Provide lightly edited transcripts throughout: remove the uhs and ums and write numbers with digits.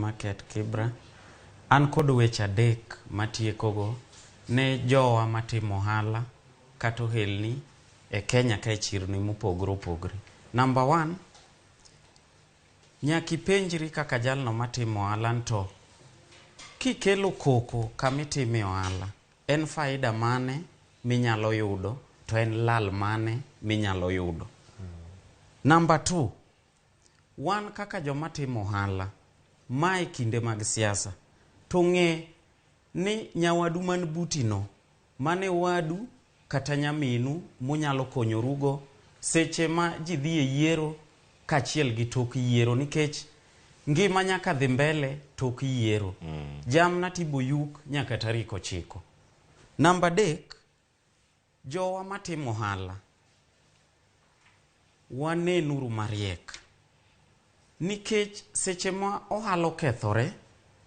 Market Kibra. An kod weche adek matiekogo ne jowa matimo ohala kata ohelni e Kenya ka e chirni mopogore opogore. Number one, nyaka ipenjri kaka jalno matimo ohala ni to kikelo koko kama itime ohala, en faida mane minyalo yudo to en lal mane minyalo yudo. Number two, wan kaka joma timo ohala, mae kinde mag siasa, to ng'e ni nyawadu man buti no, mane wadu kata nyaminu munyalo konyorugo seche ma ji dhi e yiero kaachiel gi tok yiero nikech ngima nyaka dhi mbele tok yiero. Jamna tibo yuk nyaka tarik 9. Namba 3, jowa matimo ohala, wanenuru mariek. Nikech seche ma ohala okethore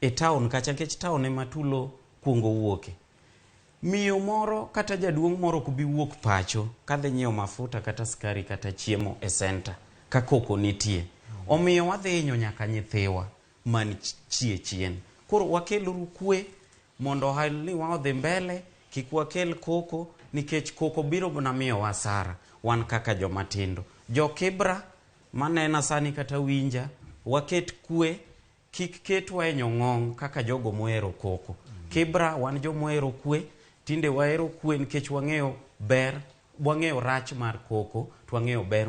e town kacha, nikech town ema tulo kuongo wuoke. Miyo moro kata jaduong' moro ok bi wuok pacho kadhi nyiewo mafuta kata skari kata chiemo e center ka koko nitie. Omiyo wadhi hinyo nyaka nyithiwa man chie chien. Koro wakeluru kwe mondo ohalniwa odhi mbele, kik wakel koko nikech koko biro mana miyowa hasara wan kaka joma tindo. Jo Kibra manena sani kata winja, waket kwe, kik ketwa e nyong'ong' kaka jogo mohero koko. Kibra wan jomohero kwe, tinde wahero kwe nikech wang'eyo ber, wang'eyo rach mar koko, to wang'eyo ber.